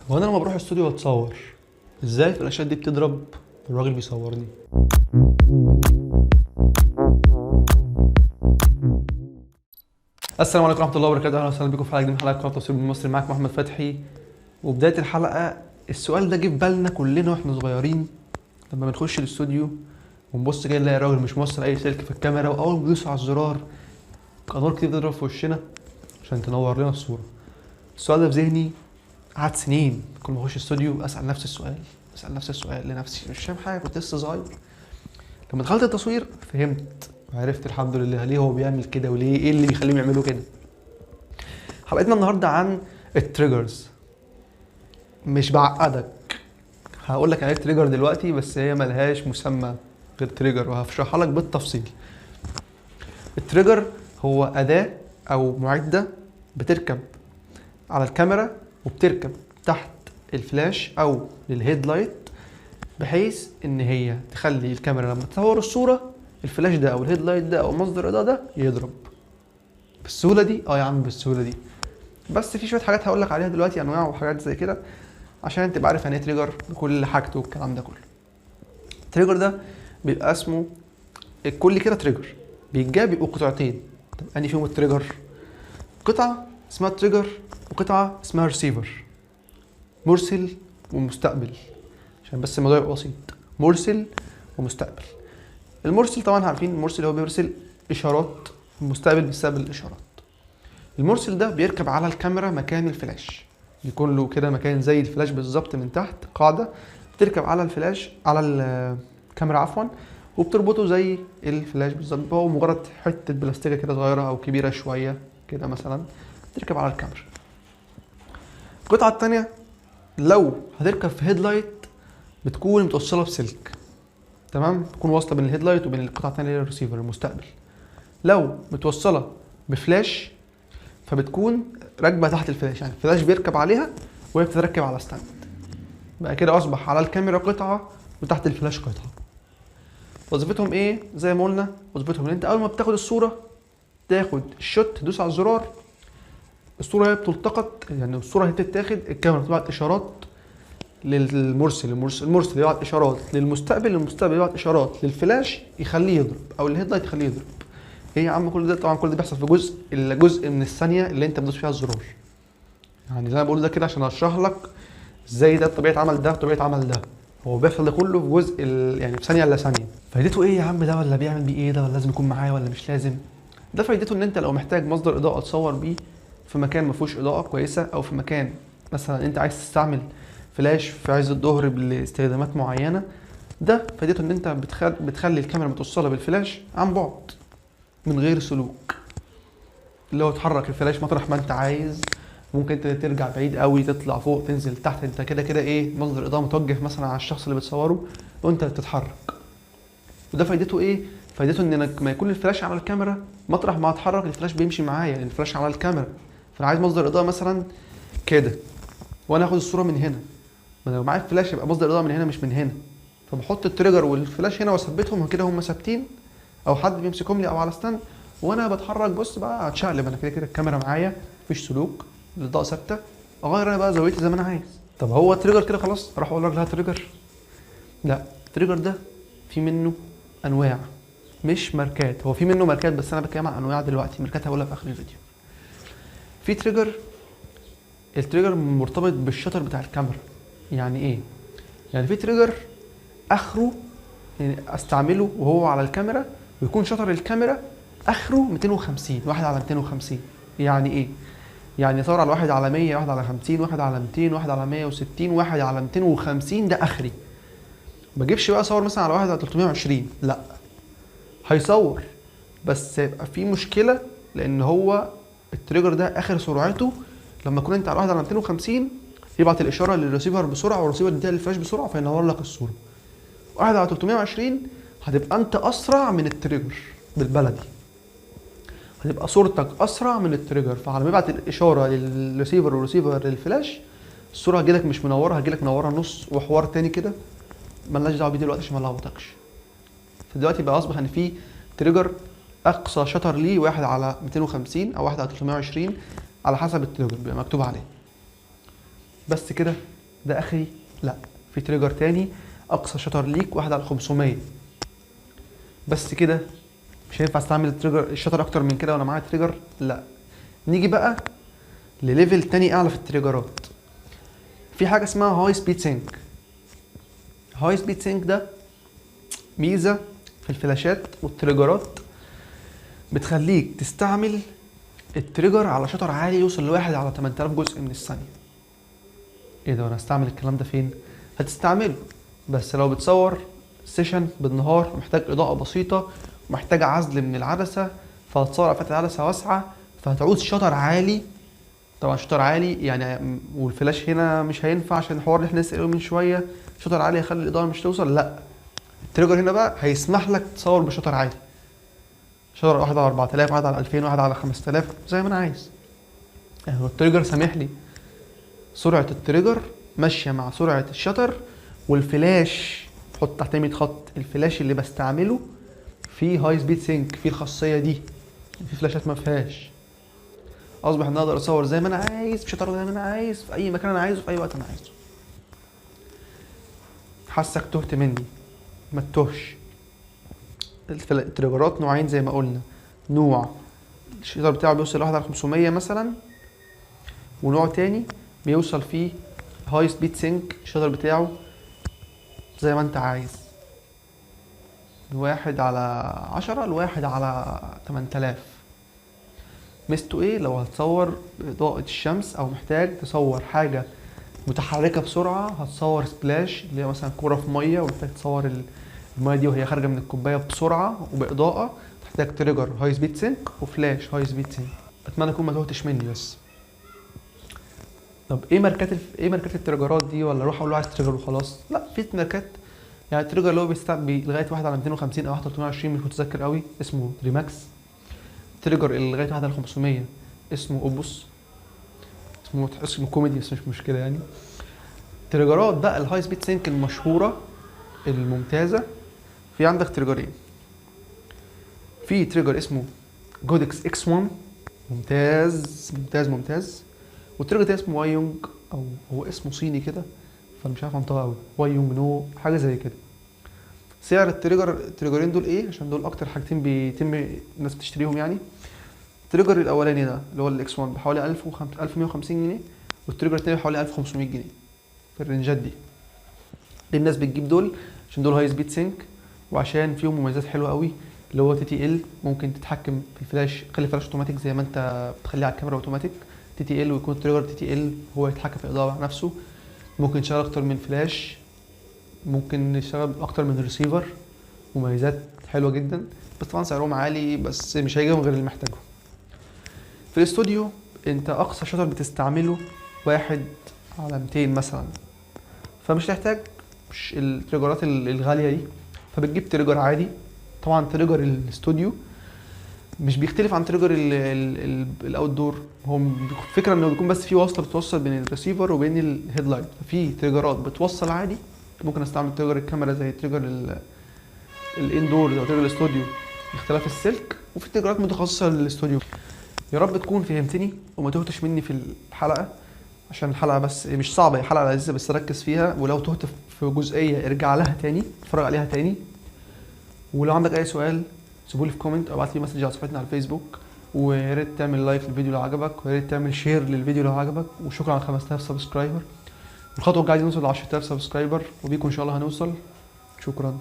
وانا لما بروح استوديو اتصور ازاي الفلاشات دي بتضرب والراجل بيصورني؟ السلام عليكم ورحمة الله وبركاته، اهلا وسهلا بكم في حلقة جديدة من حلقات قناة تصوير بالمصري. معاكم احمد فتحي. وبداية الحلقة السؤال ده جه في بالنا كلنا واحنا صغيرين لما بنخش الاستوديو ونبص كده نلاقي الراجل مش موصل اي سلك في الكاميرا، واول ما بندوس على الزرار انوار كتير بتضرب في وشنا عشان تنور لنا الصورة. السؤال ده في ذهني قعد سنين، كل ما اخش الاستوديو اسال نفس السؤال، اسال نفس السؤال لنفسي، مش فاهم حاجة، كنت لسه صغير. لما دخلت التصوير فهمت وعرفت الحمد لله ليه هو بيعمل كده وليه ايه اللي بيخليهم يعملوا كده. حلقتنا النهارده عن ال triggers. مش بعقدك، هقول لك على ال trigger دلوقتي، بس هي ملهاش مسمى غير trigger وهشرحها لك بالتفصيل. ال trigger هو اداه او معده بتركب على الكاميرا وبتركب تحت الفلاش او لل headlight، بحيث ان هي تخلي الكاميرا لما تصور الصورة الفلاش ده او ال headlight ده او مصدر الاضاءة ده يضرب بالسهولة دي. يا عم بالسهولة دي، بس في شوية حاجات هقول لك عليها دلوقتي، انواع وحاجات زي كده عشان تبقى عارف يعني ايه trigger بكل حاجته والكلام ده كله. ال trigger ده بيبقى اسمه الكل كده trigger، بيتجاب بيبقوا قطعتين. طب انهي فيهم ال trigger؟ قطعه اسمها trigger وقطعه اسمها ريسيفر، مرسل ومستقبل، عشان بس الموضوع يبقى بسيط، مرسل ومستقبل. المرسل طبعا عارفين المرسل هو بيرسل اشارات، المستقبل بيستقبل الاشارات. المرسل ده بيركب على الكاميرا مكان الفلاش، بيكون له كده مكان زي الفلاش بالظبط من تحت، قاعدة بتركب على الفلاش على الكاميرا عفوا، وبتربطه زي الفلاش بالظبط. هو مجرد حتة بلاستيكه كده صغيرة او كبيرة شوية كده مثلا تركب على الكاميرا. القطعة الثانية لو هتركب في headlight بتكون متوصله بسلك، تمام، بتكون واصله بين ال headlight وبين القطعة الثانية اللي هي الريسيفر المستقبل. لو متوصله بفلاش فبتكون راكبه تحت الفلاش، يعني الفلاش بيركب عليها وهي بتتركب على stand. بقى كده اصبح على الكاميرا قطعه وتحت الفلاش قطعه. وظيفتهم ايه؟ زي ما قلنا وظيفتهم ان انت اول ما بتاخد الصورة تاخد ال shot، تدوس على الزرار، الصورة هي بتلتقط، يعني الصورة هي بتتاخد، الكاميرا بتبعت اشارات للمرسل، المرسل يبعت اشارات للمستقبل، المستقبل يبعت اشارات للفلاش يخليه يضرب او ال headlight يخليه يضرب. ايه يا عم كل ده؟ طبعا كل ده بيحصل في جزء من الثانية اللي انت بتدوس فيها الزرار. يعني زي ما بقول ده كده عشان اشرح لك ازاي ده طبيعة عمل ده وطبيعه عمل ده. هو بيحصل ده كله في جزء يعني في ثانية الا ثانية. فايدته ايه يا عم ده؟ ولا بيعمل بيه ايه ده؟ ولا لازم يكون معايا ولا مش لازم؟ ده فايدته ان انت لو محتاج مصدر اضاءه تصور بيه في مكان ما فيهوش اضاءه كويسة، او في مكان مثلا انت عايز تستعمل فلاش في عز الظهر لاستخدامات معينة، ده فايدته ان انت بتخلي الكاميرا متوصله بالفلاش عن بعد من غير سلوك، اللي هو تحرك الفلاش مطرح ما انت عايز، ممكن انت ترجع بعيد قوي، تطلع فوق، تنزل تحت، انت كده كده ايه مصدر اضاءه متوجه مثلا على الشخص اللي بتصوره وانت بتتحرك. وده فايدته ايه؟ فايدته ان لما يكون الفلاش على الكاميرا مطرح ما اتحرك الفلاش بيمشي معايا، لان الفلاش على الكاميرا. فانا عايز مصدر اضاءه مثلا كده وانا اخد الصورة من هنا، ما لو معايا الفلاش يبقى مصدر اضاءه من هنا مش من هنا، فبحط ال trigger وال flash هنا واثبتهم كده هم ثابتين، او حد بيمسكهم لي او على stand وانا بتحرك. بص بقى هتشقلب، انا كده كده الكاميرا معايا، مفيش سلوك، الاضاءة ثابتة، اغير انا بقى زاويتي زي ما انا عايز. طب هو trigger كده خلاص اروح اقول لك trigger؟ لا، ال trigger ده في منه انواع مش ماركات، هو في منه ماركات بس انا بتكلم عن انواع دلوقتي، ماركات هقولها في اخر الفيديو. في trigger، ال trigger مرتبط بال shutter بتاع الكاميرا. يعني ايه؟ يعني في trigger اخره يعني استعمله وهو على الكاميرا ويكون shutter الكاميرا اخره 250، 1 على 250. يعني ايه؟ يعني يصور على 1 على 100، 1 على 50، 1 على 200، 1 على 160، 1 على 250، ده اخري. ما اجيبش بقى اصور مثلا على 1 على 320، لا هيصور بس هيبقى في مشكلة، لان هو ال trigger ده اخر سرعته لما تكون انت على 1 على 250 يبعت الاشارة للريسيفر بسرعة، والريسيفر يديها للفلاش بسرعة فينور لك الصورة. 1 على 320 هتبقى انت اسرع من ال trigger، بالبلدي هتبقى صورتك اسرع من ال trigger، فعلى ما يبعت الاشارة لل receiver وال receiver لل flash الصورة هتجيلك مش منورة، هتجيلك منورة نص، وحوار تاني كده ملناش دعوه بيه دلوقتي عشان ما نلخبطكش. فدلوقتي بقى اصبح ان في trigger اقصى shutter ليه 1 على 250 او 1 على 320 على حسب ال trigger بيبقى مكتوب عليه. بس كده؟ ده اخري؟ لا، في trigger تاني اقصى shutter ليك 1 على 500 بس كده. مش هينفع استعمل ال trigger ال shutter اكتر من كده وانا معايا trigger، لا. نيجي بقى ل level تاني اعلى في ال trigger ات. في حاجة اسمها high speed sync. high speed sync ده ميزة في الفلاشات وال trigger ات، بتخليك تستعمل ال trigger على shutter عالي يوصل لواحد على 8000 جزء من الثانية. ايه ده، انا هستعمل الكلام ده فين؟ هتستعمله بس لو بتصور session بالنهار، محتاج اضاءه بسيطة ومحتاج عزل من العدسة، فهتصور على فتحه عدسة واسعة، فهتعوز shutter عالي. طبعا shutter عالي يعني، والفلاش هنا مش هينفع عشان الحوار اللي احنا لسه قايله من شوية، shutter عالي هيخلي الاضاءة مش توصل. لا، ال trigger هنا بقى هيسمح لك تصور ب shutter عالي، shutter 1 على 4000، 1 على 2000، 1 على 5000، زي ما انا عايز. يعني هو ال trigger سامح لي، سرعة ال trigger ماشية مع سرعة ال shutter. والفلاش حط تحت 100 خط، الفلاش اللي بستعمله فيه high speed sync، فيه الخاصية دي، في فلاشات ما فيهاش. اصبح ان اقدر اصور زي ما انا عايز، ب shutter زي ما انا عايز، في اي مكان انا عايزه، في اي وقت انا عايزه. حاسك تهت مني، ما تتوهش. ال trigger ات نوعين زي ما قلنا، نوع ال shutter بتاعه بيوصل لواحد على 500 مثلا، ونوع تاني بيوصل فيه high speed sync، ال shutter بتاعه زي ما انت عايز، من 1 على 10 لواحد على 8000. ميزته ايه؟ لو هتصور بإضاءة الشمس او محتاج تصور حاجة متحركة بسرعة، هتصور splash اللي هي مثلا كورة في مية، ومحتاج تصور المية دي وهي خارجة من الكوباية بسرعة وبإضاءة، تحتاج trigger high speed sync و flash high speed sync. اتمنى اكون ما تهتش مني. بس طب ايه ماركات ايه ماركات ال trigger ات دي؟ ولا اروح اقول له عايز trigger وخلاص؟ لا، في ماركات. يعني ال trigger اللي هو بيستعمل لغاية 1 على 250 او 1 على 320، مش متذكر قوي، اسمه Remax. trigger اللي لغاية 1 على 500 اسمه Oupes، اسمه كوميدي بس مش مشكلة. يعني trigger ات بقى ال high speed sync المشهورة الممتازة، في عندك trigger ين. في trigger اسمه Godox X 1، ممتاز ممتاز ممتاز. وال trigger ده اسمه وايونج، او هو اسمه صيني كده فانا مش عارف انطقه قوي، وايونج نو حاجة زي كده. سعر ال trigger ين دول ايه؟ عشان دول اكتر حاجتين بيتم الناس بتشتريهم. يعني ال trigger الاولاني ده اللي هو ال X 1 بحوالي 1150 جنيه، وال trigger التاني بحوالي 1500 جنيه، في ال range ات دي. ليه الناس بتجيب دول؟ عشان دول high speed sync، وعشان فيهم مميزات حلوة قوي اللي هو TTL، ممكن تتحكم في الفلاش، خلي الفلاش اوتوماتيك زي ما انت بتخليه على الكاميرا automatic TTL، ويكون ال trigger TTL هو يتحكم في الاضاءة مع نفسه. ممكن يشتغل اكتر من فلاش، ممكن يشتغل اكتر من ريسيفر، مميزات حلوة جدا. بس طبعا سعرهم عالي، بس مش هيجيبهم غير اللي محتاجهم. في الاستوديو انت اقصى shutter بتستعمله 1 على 200 مثلا، فمش تحتاج ال trigger ات الغالية دي، فبتجيب trigger عادي. طبعا trigger الاستوديو مش بيختلف عن trigger ال outdoor، هو الفكرة انه بيكون بس في وصله بتوصل بين الريسيفر وبين ال headlight. ففي trigger ات بتوصل عادي، ممكن استعمل trigger الكاميرا زي trigger ال indoor او trigger الاستوديو باختلاف السلك، وفي trigger ات متخصصة للاستوديو. يا رب تكون فهمتني وما تهتش مني في الحلقة، عشان الحلقة بس مش صعبة، هي حلقة لذيذة بس ركز فيها، ولو تهت في جزئية ارجع لها تاني، اتفرج عليها تاني. ولو عندك اي سؤال سيبولي في comment او ابعت لي message على صفحتنا على الفيسبوك، ويا ريت تعمل like للفيديو لو عجبك، ويا ريت تعمل share للفيديو لو عجبك. وشكرا على 5000 subscriber، الخطوة الجاية عايزين نوصل ل 10000 subscriber، وبيكم ان شاء الله هنوصل. شكرا.